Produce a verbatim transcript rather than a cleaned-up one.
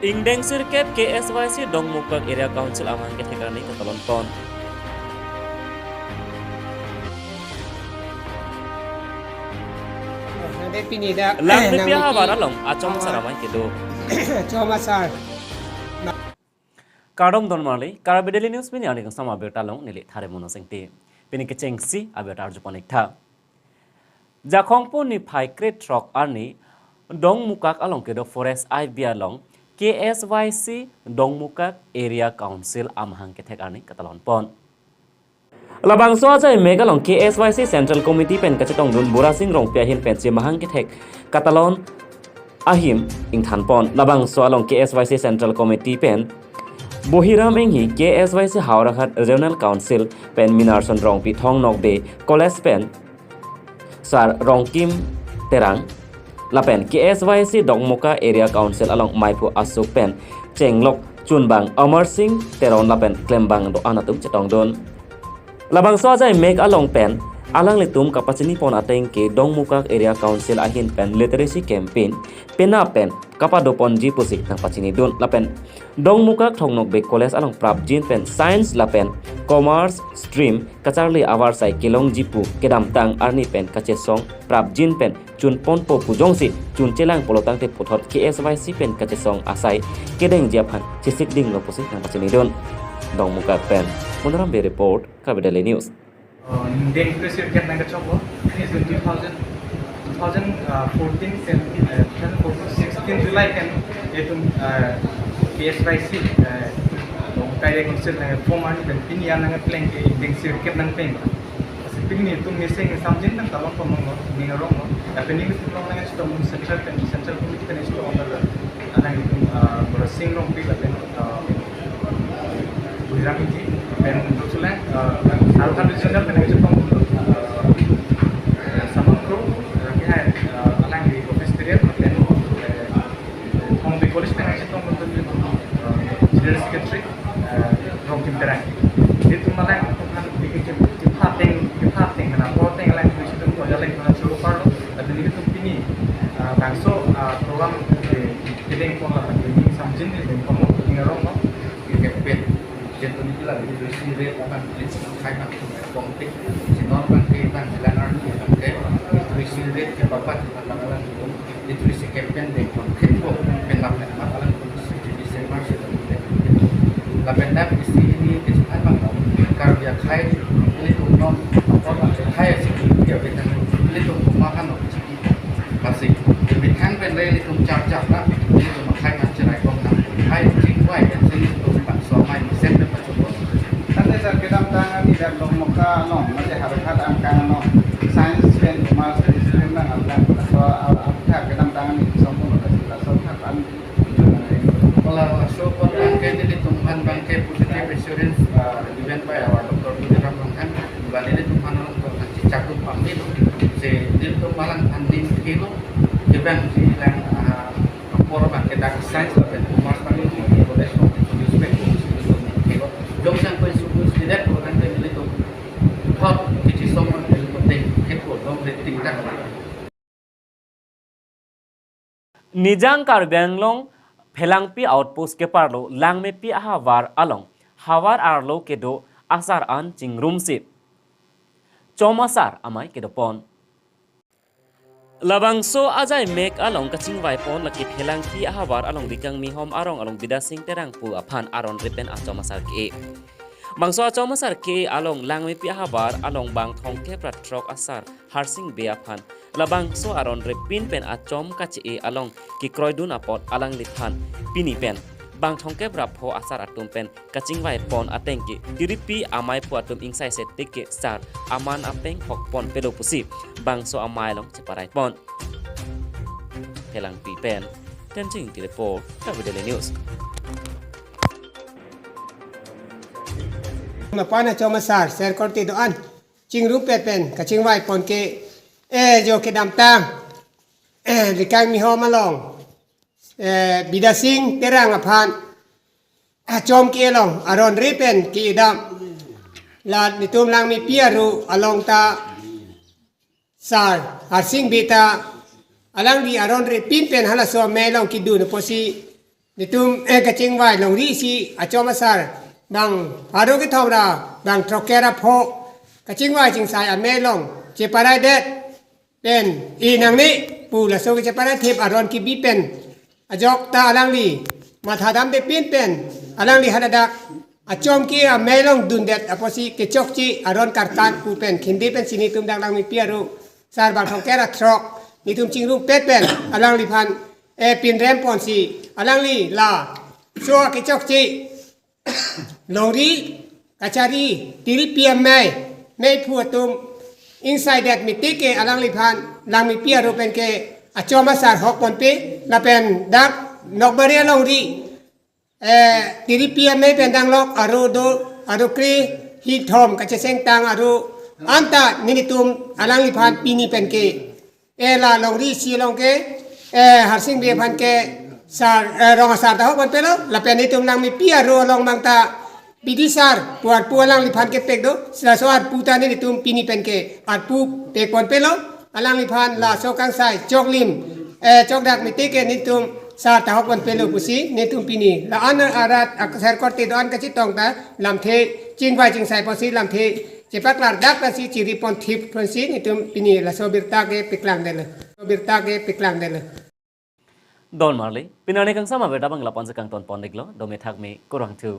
Ingdeng sirkep K S Y C Dongmukak Area Council amahang kethek arni katalon pon. Ante pini dak Langmepi nang ahavar miki along achom asar amei kedo. Chom asar. Kardom don marli, Karbi Daily News pini arni kangsam abirta along neli Thare Mono Sengti. Pini kechengsi abirta arjupon ik tha. Jakhong pu niphai krethrok arni Dongmukak along kedo Forest I B along K S Y C Dongmukak Area Council amahang kethek arni katalon pon. Labangso ajai mek along K S Y C Central Committee pen kachetongdun Burasing Rongpi ahin pensi mahang kethek katalon ahim ingthan pon. Labangso along K S Y C Central Committee pen Bohiram Enghi, K S Y C Howraghat Regional Council pen Minarson Rongpi, Thong Nokbe College pen Sar Rongkim Terang, lapen K S Y C Dongmukak Area Council along maiphu asuk pen chenglok chunbang Amar Singh Teron lapen klembang do-an atum chetongdun. Labangso ajai mek along pen alanglitum kapachini pon ateng ke Dongmukak Area Council ahin pen literacy campaign penap pen kapado ponji pusi nangpachinidun lapen Dongmukak Thong Nokbe College along prapjin pen Science lapen Commerce stream kacharli avarsai kelongji pu kedamtang arni pen kachesong prapjin pen chunponpo pu jongsi chunchelang pulotangte puthot K S Y C pen kachesong asai kedengji aphan chesik dinglo pusi nangpachinidun. Dongmukak pen Monoram Bey report, Karbi Daily News. Ingdeng kresirkep nang kachoklo, two thousand, two thousand fourteen, seventeen, uh, two thousand fourteen, sixteen July kan itum uh, K S Y C uh, Dongmukak Area Council nang form arni pen pini an nangpleng ke ingdeng sirkep nangpleng. Pini itum mesen samjin nangtalon pon lo, ning arong lo. Tapi ning itum long nang itum Central pen, Central Committee pen itum on lo. Anang itum uh, Burasing Rongpi lapen uh, Bohiram Enghi pen Dosulang, uh, Howraghat Regional pen itum uh, Samangkro, uh, kehai uh, alangli office period lapen uh, Thong Nokbe College pen itum uh, General Secretary uh, Rongkim Terang. Itum malang itum kan bikin kepha ateng, kepha ateng kana, po ateng alang itum itum ko jalan kana churu parlo. Tapi ning itum pini uh, bangso uh, program kedeng pon lapen ning samjin kedeng pon lo, ning arong lo. Ke pen jen tuni pila literacy rate akan pen khai mak tum pon te. Si non kan ke tang jalan arni kan ke literacy rate ke papat kan alang itum literacy campaign deng pon, khen pon pen lam pen mat alang itum literacy December si tum deng pon. Lapen dak isi ini kecil abang lo, Karbi akhai ilitum non, apa akhai si dia pen ilitum pemakan lo. Pasi, methang pen le ilitum charchap na, ilitum akhai ngan cherai kong nang, hai chingvai kan si ilitum bangso amei mesen pen pachupon. Tangte sar kedamtang arni dak Dongmukak along, mate Howraghat angkang along, Science pen Commerce stream nang abang, so, uh, uh, kedamtang arni songpon lo, so, thak an, Wala, so, pon bangke ilitum aphan bangke positive assurance uh, given by our Doctor Tuliram Ronghang. Bang ilitum aphan along to kan cicak tu pamit. Si ilitum malang aphan ning kilo. Kevang si lang uh, apor bangke dak Science lapen Commerce bangke ning kilo. College lo ilitum ning kilo. Jong sang ko suku sidak ko kan ilitum thot kechisong ilitum deng kilo dong deng tingtak. Nijang Karbi Anglong Phelangpi Outpost keparlo Langmepi ahavar along havar arlo kedo asar an chingrumsi chom asar amei kedo pon. Labangso ajai mek along kachingvai pon lake Phelangpi ahavar along Rikangmi Hom arong along Bidasing Terang pu aphan aron repen achom asar ke-e. Bangso achom asar ke-e along Langmepi ahavar along bang thongkep ra throk asar Harsing Bey aphan labangso aron repin pen achom kache-e along kekroidun apot alangliphan pini pen bang thongkep ra pho asar atum pen kachingvai pon ateng ke tiripi amei phu atum ingsai se tik ke sar aman apeng hok pon pelo pusi bangso amei along cheparai pon. Phelangpi pen Tensing Ingti report, Karbi Daily News. Mapan achom asar, ser korte do-an chingrum pe pen kachingvai pon ke, eh, jo kedamtang, eh, Rikangmi Hom along, eh, Bidasing Terang aphan achom ke-e along aron repen ke-e dam. La nelitum Langmepi aru along ta sar Harsing Bey ta alangli aron repin pen halaso amei along kedun apotsi Netum eh kachingvai longri isi achom asar bang pharo kethom ra bang throkkep ra pho kachingvai chingsai amei along cheparaidet pen e nangne pu laso kecheparai thip aron kebi pen ajok ta alangli mathadamde pin pen alangli hadak achom ke amei along dundet apotsi kechokche aron kartan pu pen khinde pensi netum dak Langmepi aro sar bang throkkep ra throk netum chingrumpet pen alangliphan eh pinrem ponsi alangli laso kechokche longri kachari tiripi amei meiphu atum inside that meeting ke alangliphan Langmepi aro pen ke achom asar hok ponpe lapen dak Nokbari alongri eh tiripi amei pen danglok aro do aro kre hithom kacheseng tang aro anta netum alangliphan pini pen ke eh la longri isi along ke eh Harsing Bey aphan ke sar eh, rong asar ta hok ponpelo lapen netum Langmepi aro along bang ta P D sar pu arpu alangliphan kepek do sila so arpu ta netum pini pen ke arpu pek ponpelo alangliphan laso kangsai choklim eh chokdak meeting ke netum sar ta hok ponpelo pusi netum pini la-an arat aksar korte do-an kachetong ta lamthe chingvai chingsai pusi lamthe chepaklardak pensi chiri pon thip pensi netum pini laso birta ke peklangdetlo birta ke peklangdetlo. Don marli, pini arni kangsam abirta bang la-an si kangton pon-iklo, dome thakme kurvangthu.